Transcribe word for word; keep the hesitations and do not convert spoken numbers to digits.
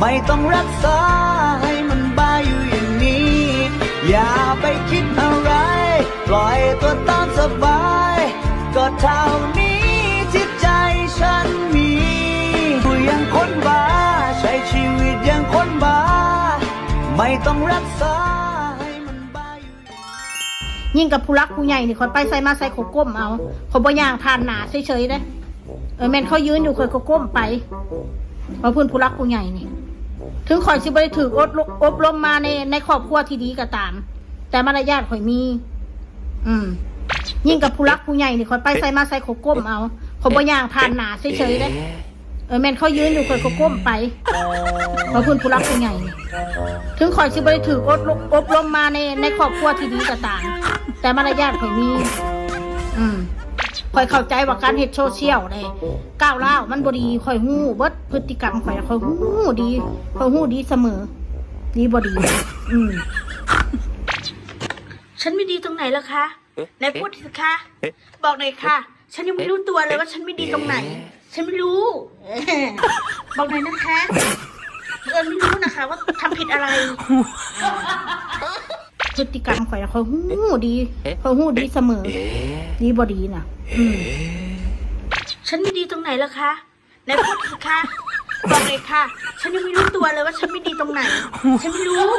ไม่ต้องรักษาให้มันบาอยู่อย่างนี้ อย่าไปคิดอะไร ปล่อยตัวตามสบาย ก็เท่านี้ที่ใจฉันมีอยู่อย่างคนบ้า ใช้ชีวิตอย่างคนบ้า ไม่ต้องรักษาให้มันบาอยู่ ยิ่งกับผู้หลักผู้ใหญ่นี่ข่อยไปใส่มาใส่ข่อยก้มเอาข่อยบ่ย่างผ่านหน้าเฉยๆเด้ เออแม่นเขายืนอยู่ข่อยก็ก้มไป เพราะเพิ่นผู้หลักผู้ใหญ่นี่ ถึงข่อยสิบ่ได้ถูกอบรมอบรมมาในในครอบครัวที่ดีก็ตาม แต่มารยาทข่อยมี อืม ยิ่งกับผู้หลักผู้ใหญ่นี่ข่อยไปใส่มาใส่ข่อยก้มเอาข่อยบ่ย่างผ่านหน้าเฉยๆเด้ เออแม่นเขายืนอยู่ข่อยก็ก้มไป เพราะเพิ่นผู้หลักผู้ใหญ่นี่ ถึงข่อยสิบ่ได้ถูกอบรมอบรมมาในในครอบครัวที่ดีก็ตาม แต่มารยาทข่อยมี อืมข่อยเข้าใจว่าการเฮ็ดโซเชียลได้ก้าวร้าวมันบ่ดีข่อยฮู้เบิดพฤติกรรมข่อยข่อยฮู้ดีข่อยฮู้ดีเสมอ ดีบ่ดี อืม ฉันไม่ดีตรงไหนล่ะคะไหนพูดสิคะบอกหน่อยค่ะ ฉันยังไม่รู้ตัวเลยว่าฉันไม่ดีตรงไหน ฉันไม่รู้ บอกหน่อยนะคะบังเอิญไม่รู้นะคะ ว่าทำผิดอะไร พฤติกรรมข่อยข่อยฮู้ดีข่อยฮู้ดีเสมอ ดีบ่ดีน่ะ อืม ฉันไม่ดีตรงไหนล่ะคะไหนพูดสิคะบอกเลยค่ะ ฉันยังไม่รู้ตัวเลยว่าฉันไม่ดีตรงไหน ฉันไม่รู้